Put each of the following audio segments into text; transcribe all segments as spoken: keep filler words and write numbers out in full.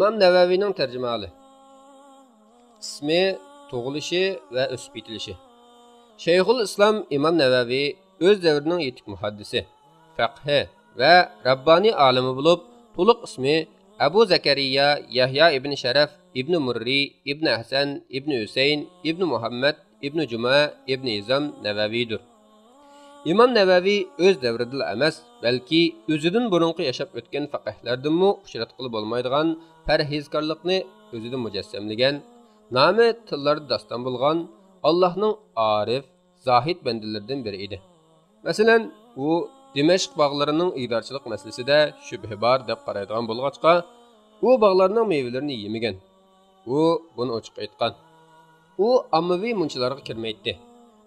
ئىمام نەۋەۋىنىڭ تەرجىمىھالى. ئىسمى، تۇغۇلۇشى ۋە ئۆسۈپ يېتىلىشى. شەيخۇل ئىسلام ئىمام نەۋەۋى ئۆز دەۋرىنىڭ يېتىك مۇھەددىسى، فەقھى ۋە رەببانىي ئالىمى بولۇپ، تولۇق ئىسمى ئەبۇ زەكەرىيا يەھيا ئىبن شەرەف ئىبن مۇررى ئىبن ئەھسەن ئىبن ھۈسەين ئىبن مۇھەممەد ئىبن جۇمە ئىبن ھىزام نەۋەۋىدۇر. ئىمام نەۋەۋى ئۆز دەۋرىدىلا ئەمەس، بەلكى ئۆزىدىن بۇرۇنقى ياشاپ ئۆتكەن فەقىھلەردىنمۇ ئۇچراتقىلى بولمايدىغان پەرھىزكارلىقنى ئۆزىدە مۇجەسسەملىگەن، نامى تىللاردا داستان بولغان ئاللاھنىڭ ئارىف، زاھىد بەندىلىرىدىن بىرى ئىدى. مەسىلەن، ئۇ دىمەشق باغلىرىنىڭ ئىگىدارچىلىق مەسىلىسىدە شۈبھە بار دەپ قارايدىغان بولغاچقا، ئۇ باغلارنىڭ مېۋىلىرىنى يېمىگەن. ئۇ بۇنى ئوچۇق ئېيتقان. ئۇ ئاممىۋى مۇنچىلارغا كىرمەيتتى.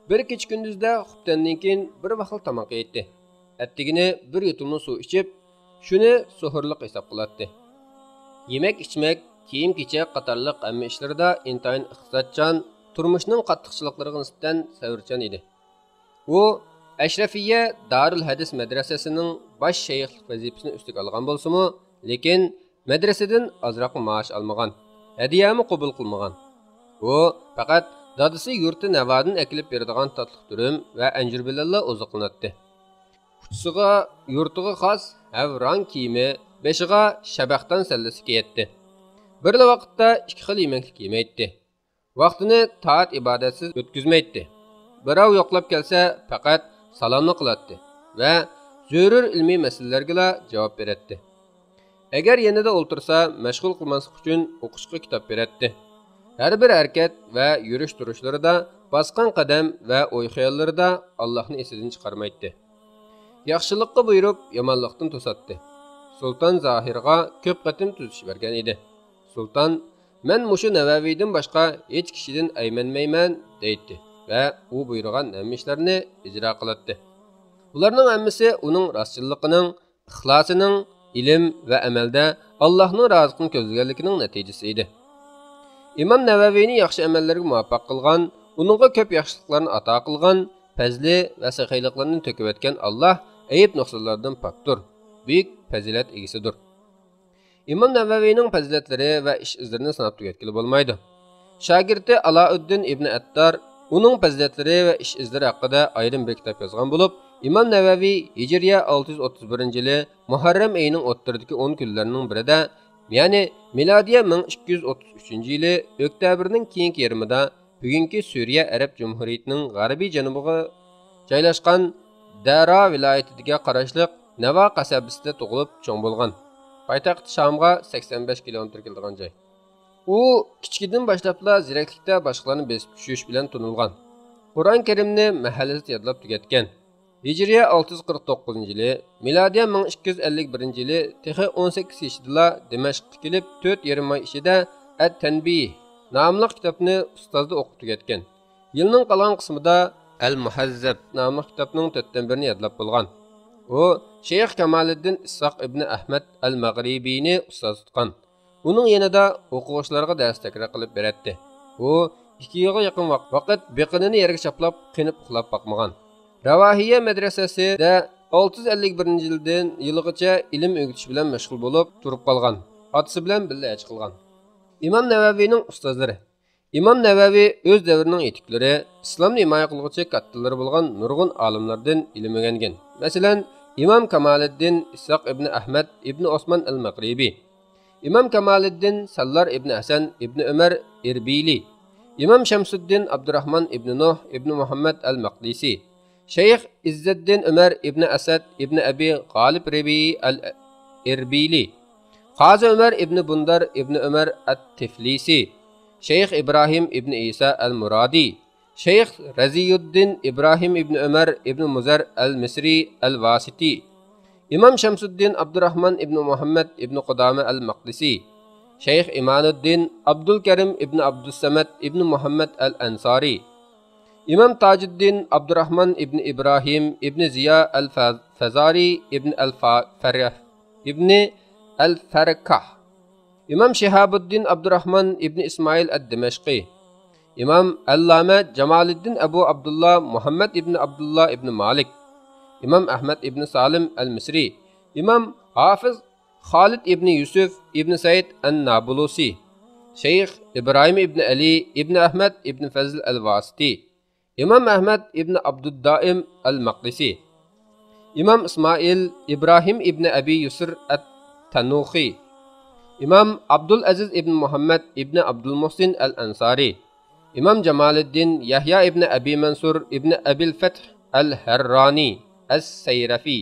بىر كېچە-كۈندۈزدە خۇپتەندىن كېيىن بىر ۋاخلا تاماق يەيتتى. ئەتىگىنى بىر يۇتۇملا سۇ ئىچىپ، شۇنى سوھۇرلۇق ھېساب قىلاتتى. يېمەك-ئىچمەك، كىيىم-كېچەك قاتارلىق ھەممە ئىشلىرىدا ئىنتايىن ئىقتىسادچان، تۇرمۇشنىڭ قاتتىقچىلىقلىرىغا نىسبەتەن سەۋرچان ئىدى. ئۇ ئەشرەفىيە دارۇل ھەدىس مەدرەسەسىنىڭ باش شەيخلىك ۋەزىپىسىنى ئۈستىگە ئالغان بولسىمۇ، لېكىن مەدرىسىدىن ئازراقمۇ مائاش ئالمىغان، ھەدىيەمۇ قوبۇل قىلمىغان. ئۇ پەقەت دادىسى يۇرتى نەۋادىن ئەكېلىپ بېرىدىغان تاتلىق دۈرۈم ۋە ئەنجۈر بىلەنلا ئوزۇقلىناتتى. ئۇچىسىغا يۇرتىغا خاس ھەۋراڭ كىيىمى، بېشىغا شەبەختان سەللىسى كىيەتتى. بىرلا ۋاقىتتا ئىككى خىل يېمەكلىك يېمەيتتى. ۋاقتىنى تائەت-ئىبادەتسىز ئۆتكۈزمەيتتى. بىراۋ يوقلاپ كەلسە، پەقەت سالاملا قىلاتتى ۋە زۆرۈر ئىلمىي مەسىلىلەرگىلا جاۋاب بېرەتتى. ئەگەر يېنىدا ئولتۇرسا، مەشغۇل قىلماسلىق ئۈچۈن ئوقۇشقا كىتاب بېرەتتى. ھەر بىر ھەرىكەت ۋە يۈرۈش-تۇرۇشلىرىدا، باسقان قەدەم ۋە ئوي-خىياللىرىدا ئاللاھنى ئېسىدىن چىقارمايتتى. ياخشىلىققا بۇيرۇپ، يامانلىقتىن توساتتى. سۇلتان زاھىرغا كۆپ قېتىم تۈزىتىش بەرگەن ئىدى. سۇلتان، «مەن مۇشۇ نەۋەۋىدىن باشقا ھېچ كىشىدىن ئەيمەنمەيمەن» دەيتتى ۋە ئۇ بۇيرۇغان ھەممە ئىشلارنى ئىجرا قىلاتتى. بۇلارنىڭ ھەممىسى ئۇنىڭ راستچىللىقىنىڭ، ئىخلاسىنىڭ، ئىلىم ۋە ئەمەلدە ئاللاھنىڭ رازىلىقىنى كۆزلىگەنلىكىنىڭ نەتىجىسى ئىدى. ئىمام نەۋەۋىنى ياخشى ئەمەللەرگە مۇۋەپپەق قىلغان، ئۇنىڭغا كۆپ ياخشىلىقلارنى ئاتا قىلغان، پەزلى ۋە سېخىيلىقلىرىنى تۆكۈۋەتكەن ئاللاھ ئەيىب-نۇقسانلاردىن پاكتۇر، بۈيۈك پەزىلەت ئىگىسىدۇر. ئىمام نەۋەۋىنىڭ پەزىلەتلىرى ۋە ئىش-ئىزلىرىنى ساناپ تۈگەتكىلى بولمايدۇ. شاگىرتى ئالاؤددىن ئىبنى ئەتتار ئۇنىڭ پەزىلەتلىرى ۋە ئىش-ئىزلىرى ھەققىدە ئايرىم بىر كىتاب يازغان بولۇپ، ئىمام نەۋەۋى ھىجرىيە ئالتە يۈز ئوتتۇز بىرىنچى يىلى مۇھەررەم ئېيىنىڭ ئوتتۇرىدىكى ئون كۈنلەرنىڭ بىرىدە، يەنى مىلادىيە مىڭ ئىككى يۈز ئوتتۇز ئۈچىنچى يىلى ئۆكتەبىرنىڭ كېيىنكى يېرىمىدا بۈگۈنكى سۈرىيە ئەرەب جۇمھۇرىيىتىنىڭ غەربىي جەنۇبىغا جايلاشقان دەرا ۋىلايىتىگە قاراشلىق نەۋا قەسەبىسىدە تۇغۇلۇپ چوڭ بولغان. پايتەخت شامغا سەكسەن بەش كىلومېتىر كېلىدىغان جاي. ئۇ كىچىكىدىن باشلاپلا زېرەكلىكتە باشقىلارنى بېسىپ چۈشۈش بىلەن تونۇلغان. قۇرئان كەرىمنى مەھەللىسىدە يادلاپ تۈگەتكەن. ھىجرىيە ئالتە يۈز قىرىق توققۇزىنچى يىلى، مىلادىيە مىڭ ئىككى يۈز ئەللىك بىرىنچى يىلى تېخى ئون سەككىز يېشىدىلا دىمەشققا كېلىپ، تۆت يېرىم ئاي ئىچىدە ئەت-تەنبىھ ناملىق كىتابنى ئۇستازدا ئوقۇپ تۈگەتكەن. يىلنىڭ قالغان قىسمىدا ئەل-مۇھەززەب ناملىق كىتابنىڭ تۆتتىن بىرىنى يادلاپ بولغان. ئۇ شەيخ كامالىددىن ئىسھاق ئىبنى ئەھمەد ئەل-مەغرىبىنى ئۇستاز تۇتقان. ئۇنىڭ يېنىدا ئوقۇغۇچىلارغا دەرس تەكرار قىلىپ بېرەتتى. ئۇ ئىككى يىلغا يېقىن ۋاق-، ۋاقىت بېقىنىنى يەرگە چاپلاپ، قېنىپ ئۇخلاپ باقمىغان. راۋاھىيە مەدرەسەسىدە ئالتە يۈز ئەللىك بىرىنچى يىلدىن يىلىغىچە ئىلىم ئۆگىتىش بىلەن مەشغۇل بولۇپ تۇرۇپ قالغان. ئاتىسى بىلەن بىللە ھەج قىلغان. ئىمام نەۋەۋىنىڭ ئۇستازلىرى. ئىمام نەۋەۋى ئۆز دەۋرىنىڭ يېتىكلىرى، ئىسلامنى ھىمايە قىلغۇچى كاتتىلىرى بولغان نۇرغۇن ئالىملاردىن ئىلىم ئۆگەنگەن. مەسىلەن، ئىمام كامالىددىن ئىسھاق ئىبنى ئەھمەد ئىبنى ئوسمان ئەل-مەغرىبى، ئىمام كامالىددىن ساللار ئىبنى ھەسەن ئىبنى ئۆمەر ئىربىلى، ئىمام شەمسۇددىن ئابدۇراخمان ئىبنى نۇھ ئىبنى مۇھەممەد ئەل-مەقدىسى، شەيخ ئىززەتدىن ئۆمەر ئىبنى ئەسەد ئىبنى ئەبى غالىب رەبىئى ئەل-ئىربىلى، قازى ئۆمەر ئىبنى بۇندار ئىبنى ئۆمەر ئەت-تىفلىسى، شەيخ ئىبراھىم ئىبنى ئىسا ئەل-مۇرادى، شەيخ رەزىيۇددىن ئىبراھىم ئىبنى ئۆمەر ئىبنى مۇزەر ئەل-مىسرى ئەل-ۋاسىتى، ئىمام شەمسۇددىن ئابدۇراخمان ئىبنى مۇھەممەد ئىبنى قۇدامە ئەل-مەقدىسى، شەيخ ئىمانۇددىن ئابدۇلكەرىم ئىبنى ئابدۇسسەمەد ئىبنى مۇھەممەد ئەل-ئەنسارى، ئىمام تاجۇددىن ئابدۇراخمان ئىبنى ئىبراھىم ئىبنى زىيا ئەل-فە-، فەزارى ئىبنى ئەل-فا-، فەرەھ ئىبنى ئەل-فەركاھ، ئىمام شىھابۇددىن ئابدۇراخمان ئىبنى ئىسمائىل ئەد-دىمەشقى، ئىمام ئەللامە جامالىددىن ئەبۇ ئابدۇللا مۇھەممەد ئىبنى ئابدۇللا ئىبنى مالىك، ئىمام ئەھمەد ئىبنى سالىم ئەل-مىسرى، ئىمام ھافىز خالىد ئىبنى يۈسۈف ئىبنى سەئىد ئەن نابۇلۇسى، شەيخ ئىبراھىم ئىبنى ئەلى ئىبنى ئەھمەد ئىبنى فەزل ئەل ۋاسىتى، ئىمام ئەھمەد ئىبنى ئابدۇددائىم ئەل مەقدىسى، ئىمام ئىسمائىل ئىبراھىم ئىبنى ئەبى يۇسر ئەت تەنۇخى، ئىمام ئابدۇل ئەزىز ئىبنى مۇھەممەد ئىبنى ئابدۇل مۇھسىن ئەل ئەنسارى، ئىمام جامالىددىن يەھيا ئىبنى ئەبى مەنسۇر ئىبنى ئەبىل فەتھ ئەل ھەررانى ئەس سەيرەفى.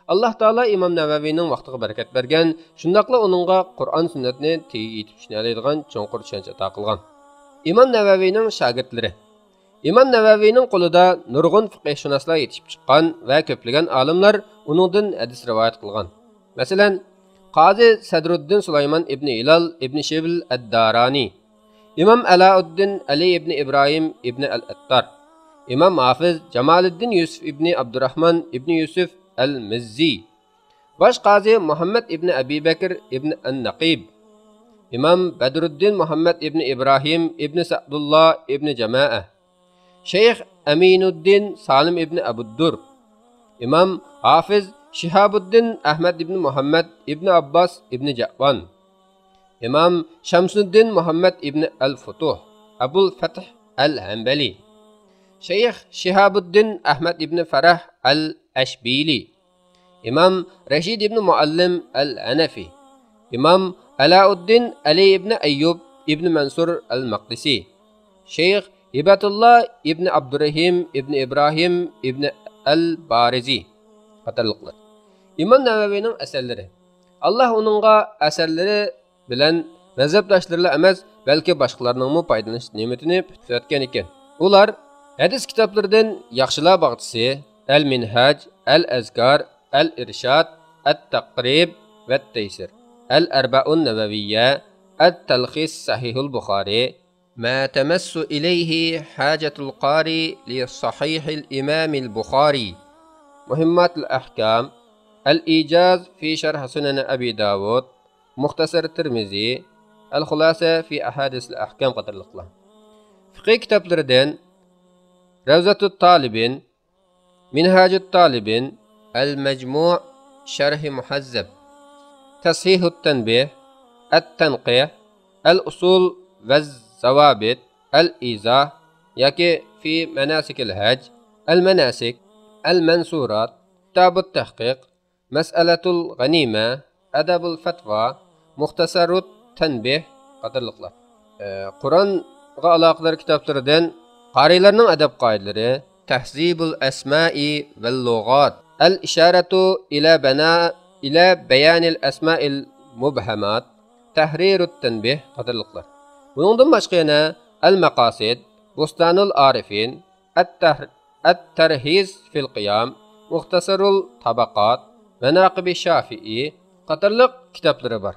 ئاللاھ تائالا ئىمام نەۋەۋىنىڭ ۋاقتىغا بەرىكەت بەرگەن، شۇنداقلا ئۇنىڭغا قۇرئان سۈننەتنى تېگىگە يېتىپ چۈشىنەلەيدىغان چوڭقۇر چۈشەنچە ئاتا قىلغان. ئىمام نەۋەۋىنىڭ شاگىرتلىرى. ئىمام نەۋەۋىنىڭ قولىدا نۇرغۇن فىقىھشۇناسلار يېتىشىپ چىققان ۋە كۆپلىگەن ئالىملار ئۇنىڭدىن ھەدىس رىۋايەت قىلغان. مەسىلەن، قازى سەدرۇددىن سۇلايمان ئىبنى ھىلال ئىبنى شىبل ئەد دارانى، ئىمام ئەلائۇددىن ئەلى ئىبنى ئىبراھىم ئىبنى ئەل ئەتتار، ئىمام ھافىز جامالىددىن يۈسۈف ئىبنى ئابدۇراخمان ئىبنى يۈسۈف ئەل مىززى، باش قازى مۇھەممەد ئىبنى ئەبى بەكر ئىبنى ئەن نەقىب، ئىمام بەدرۇددىن مۇھەممەد ئىبنى ئىبراھىم ئىبنى سەئدۇللا ئىبنى جەمائە، شەيخ ئەمىنۇددىن سالىم ئىبنى ئەبۇددۇر، ئىمام ھافىز شىھابۇددىن ئەھمەد ئىبنى مۇھەممەد ئىبنى ئابباس ئىبنى جەئۋان، ئىمام شەمسۇددىن مۇھەممەد ئىبنى ئەل فۇتۇھ ئەبۇل فەتھ ئەل ھەنبەلى، شەيخ شىھابۇددىن ئەھمەد ئىبنى فەرەھ ئەل ئەشبىلى، ئىمام رەشىد ئىبنى مۇئەللىم ئەل ھەنەفى، ئىمام ئەلائۇددىن ئەلى ئىبنى ئەييۇب ئىبنى مەنسۇر ئەل مەقدىسى، شەيخ ھىبەتۇللا ئىبنى ئابدۇرەھىم ئىبنى ئىبراھىم ئىبنى ئەل بارىزى قاتارلىقلار. ئىمام نەۋەۋىنىڭ ئەسەرلىرى. ئاللاھ ئۇنىڭغا ئەسەرلىرى بىلەن مەزھەپداشلىرىلا ئەمەس، بەلكى باشقىلارنىڭمۇ پايدىلىنىش نېمىتىنى پۈتكۈزۈۋەتكەن ئىكەن. ئۇلار ھەدىس كىتابلىرىدىن ياخشىلار باغچىسى، ئەل مىنھاج، ئەل ئەزكار، ئەل ئىرشاد، ئەت تەقرىب ۋەت تەيسىر، ئەل ئەربەئۇن نەۋەۋىيە، ئەت تەلخىس سەھىھۇل بۇخارى، ما تەمەسسۇ ئىلەيھى ھاجەتۇل قارى لى سەھىھىل ئىمامىل بۇخارى، مۇھىمماتۇل ئەھكام، ئەل ئىجاز فى شەرھ سۇنەن ئەبى داۋۇد، مۇختەسەر تىرمىزى، ئەل خۇلاسە فى ئەھادىسىل ئەھكام قاتارلىقلار. فىقىھ كىتابلىرىدىن رەۋزەتۇت تالىبىن، مىنھاجۇت تالىبىن، ئەل مەجمۇ، شەرھى مۇھەززەب، تەسھىھۇت تەنبىھ، ئەت تەنقىھ، ئەل ئۇسۇل ۋەز زاۋابىت، ئەل ئىزاھ ياكى فى مەناسىكىل ھەج، ئەل مەناسىك، ئەل مەنسۇرات، كىتابۇت تەھقىق، مەسئەلەتۇل غەنىمە، ئەدەبۇل فەتۋا، مۇختەسەرۇت تەنبىھ قاتارلىقلار. ئە، قۇرئانغا ئالاقىدار كىتابلىرىدىن قارىيلارنىڭ ئەدەب قائىدىلىرى، تەھزىبۇل ئەسمائى ۋەل لۇغات، ئەل ئىشارەتۇ ئىلە بەنا، ئىلە بەيانىل ئەسمائىل مۇبھەمات، تەھرىرۇت تەنبىھ قاتارلىقلار. بۇنىڭدىن باشقا يەنە ئەل مەقاسىد، بۇستانۇل ئارىفىن، ئەت تەھر-، ئەت تەرھىز فىل قىيام، مۇختەسەرۇل تاباقات، مەناقىبى شافىئى قاتارلىق كىتابلىرى بار.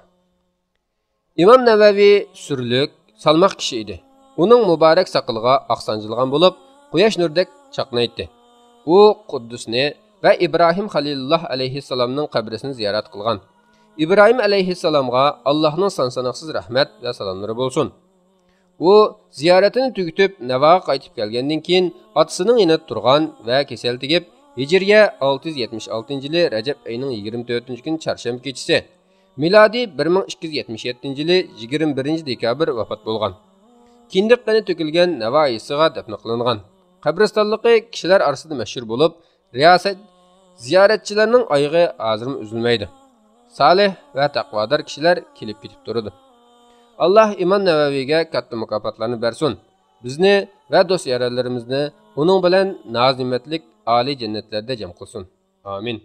ئىمام نەۋەۋى سۈرلۈك، سالماق كىشى ئىدى. ئۇنىڭ مۇبارەك ساقىلىغا ئاق سانجىلغان بولۇپ، قۇياش نۇرىدەك چاقنايتتى. ئۇ قۇددۇسنى ۋە ئىبراھىم خەلىلۇللاھ ئەلەيھىسسالامنىڭ قەبرىسىنى زىيارەت قىلغان. ئىبراھىم ئەلەيھىسسالامغا ئاللاھنىڭ سان-ساناقسىز رەھمەت ۋە سالاملىرى بولسۇن. ئۇ زىيارىتىنى تۈگىتىپ، نەۋاغا قايتىپ كەلگەندىن كېيىن، ئاتىسىنىڭ يېنىدا تۇرغان ۋە كېسەل تېگىپ، ھىجرىيە ئالتە يۈز يەتمىش ئالتىنچى يىلى رەجەب ئېيىنىڭ يىگىرمە تۆتىنچى كۈنى چارشەنبە كېچىسى، مىلادىي بىر مىڭ ئىككى يۈز يەتمىش يەتتىنچى يىلى يىگىرمە بىرىنچى دېكابىر ۋاپات بولغان. كىندىك قېنى تۆكۈلگەن نەۋا يېزىسىغا دەپنە قىلىنغان. قەبرىستانلىقى كىشىلەر ئارىسىدا مەشھۇر بولۇپ، رىياسەت زىيارەتچىلەرنىڭ ئايىغى ھازىرمۇ ئۈزۈلمەيدۇ. سالىھ ۋە تەقۋادار كىشىلەر كېلىپ كېتىپ تۇرىدۇ. ئاللاھ ئىمام نەۋەۋىگە كاتتا مۇكاپاتلارنى بەرسۇن. بىزنى ۋە دوست-يارەنلىرىمىزنى ئۇنىڭ بىلەن ناز-نېمەتلىك ئالىي جەننەتلەردە جەم قىلسۇن. ئامىن.